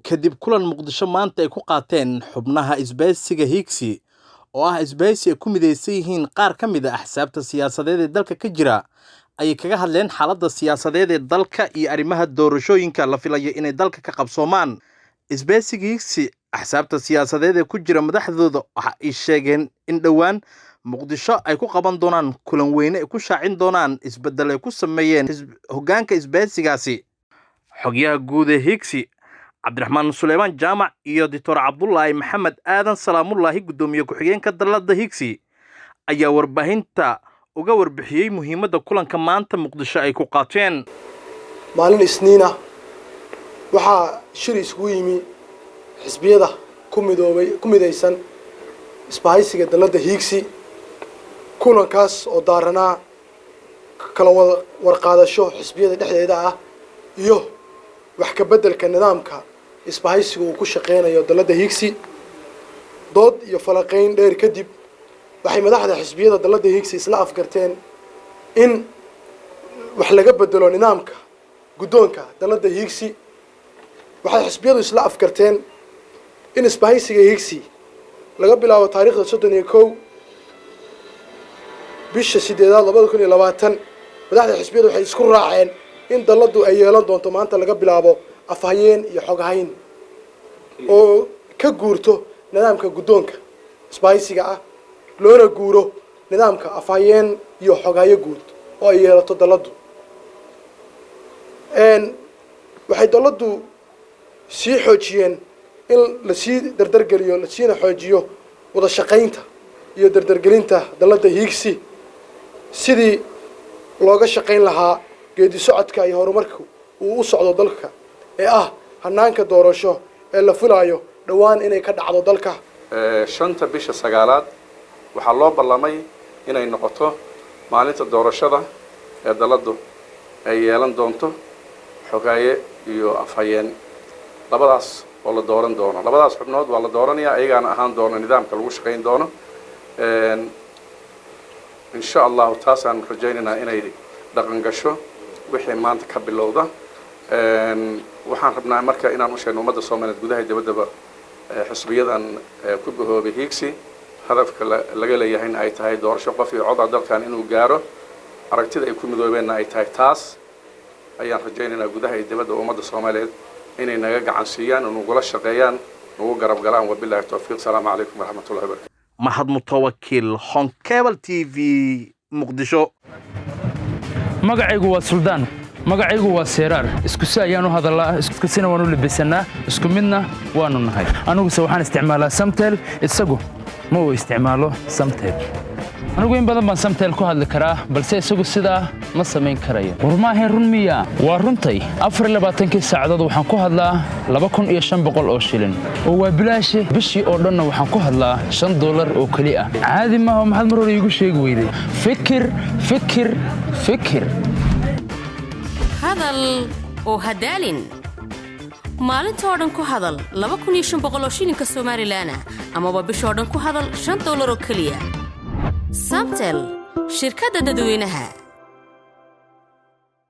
Kadib kulan Muqdisho maanta ay ku qaateen xubnaha isbahaysiga Higsi, oo ah isbahaysi ay ku mideysan yihiin qaar ka mid ah axsaabta siyaasadeed ee dalka ka jira, ayay kaga hadleen xaaladda siyaasadeed ee dalka iyo arrimaha doorashooyinka la filayo inay dalka ka qabsoomaan. Isbahaysiga Higsi, axsaabta siyaasadeed ee ku jira madaxdooda waxa ay sheegeen in dhowaan Muqdisho ay ku qaban doonaan kulan weyne ay ku shaacin doonaan isbeddel ay ku sameeyeen hoggaanka isbahaysigaasi. Xoghayaha guud ee Higsi, Cabdiraxmaan Suleymaan Jaamac, iyo Doctor Cabdulaahi Maxamed Aadan Salaamullaahi, guddoomiye ku-xigeenka dalladda Higsi, ayaa warbaahinta uga warbixiyey muhiimadda kulanka maanta Muqdisho ay ku qaateen. Maalin Isniina waxaa shir isugu yimi xisbiyada ku midoobay, ku midaysan isbahaysiga dalladda Hiigsi. Kulankaas oo daaranaa kala wada warqaadasho xisbiyada dhexdeeda ah iyo wax ka beddelka nidaamka isbahaysiga uu ku shaqeynayo dalladda Hiigsi. Dood iyo falaqayn dheer kadib, waxay madaxda xisbiyada dalladda Hiigsi isla afgarteen in wax laga bedelo nidaamka guddoonka dalladda Hiigsi. Waxay xisbiyadu isla afgarteen in isbahaysiga Hiigsi laga bilaabo taariikhda 31 bisha 8aad 2020, madaxda xisbiyadu waxay isku raaceen in dalladdu ay yeelan doonto maanta laga bilaabo afhayeen iyo xoghayn, oo ka guurto nidaamka guddoonka isbahaysiga ah, loona guuro nidaamka afhayeen iyo xoghayo guud oo ay yeelato dalladdu. Waxay dalladdu sii xoojiyeen in lasii dardargeliyo, lasiina xoojiyo wada shaqaynta iyo dardargelinta dalladda Hiigsi, sidii looga shaqayn lahaa geedi socodka iyo horumarka uu u socdo dalka ee ah hanaanka doorasho ee la filaayo dhowaan inay ka dhacdo dalka. 5ta bisha 9aad waxaa loo ballamay inay noqoto maalinta doorashada ee dalladdu ay yeelan doonto xoghaye iyo afhayeen, labadaas oo la dooran doono. Labadaas xubnood waa la dooranayaa, ayagaana ahaan doono nidaamka lagu shaqayn doono, insha Allahu. Taasaan rajaynaynaa inay dhaqan gasho wixii maanta ka bilowda. Waxaan rabnaa marka inaan u sheegno ummadda Soomaaliyeed gudaha dibaddaba xisbiyadan ku bahoobay Hiigsi hadafka laga leeyahayna ay tahay doorasho qof iyo cod ah dalkan inuu gaaro, aragtida ay ku midoobeenna ay tahay taas. Ayaan rajaynaynaa gudaha iyo dibadda ummadda Soomaaliyeed inay naga gacan siiyaan oo nagula shaqeeyaan, nagu garab galaan. Wabillahi towfiiq. Salaamu calaykum waraxmatullahi wabarakatu. Mahad Mutawakil, Horn Cable TV, Muqdisho. Magacaygu waa Suldaan, magacaygu waa Seeraar. Isku si ayaan u hadallaa, isku sina waan u labisannaa, isku midna waannu nahay. Aniguse waxaan isticmaalaa Samtel, isagu ma uu isticmaalo Samtel. Anigu in badan baan Samtel ku hadli karaa, balse isagu sidaa ma samayn karayo. War maahayn run miya? Waa runtay. 24kii saacadood waxaan ku hadlaa 2500 oo shilin, oo waa bilaashe. Bishii oo dhanna waxaan ku hadlaa $5 oo keli ah. Caadi maaha. Maxaad mar hore iigu sheegi weyday? Fikir, fikir, fikir. Hadal oo hadaalin. Maalintoo dhan ku hadal 2500 oo shilinka Somalilan ah, amaba bishoo dhan ku hadal $5 oo keliya. Samtel, shirkadda dadweynaha.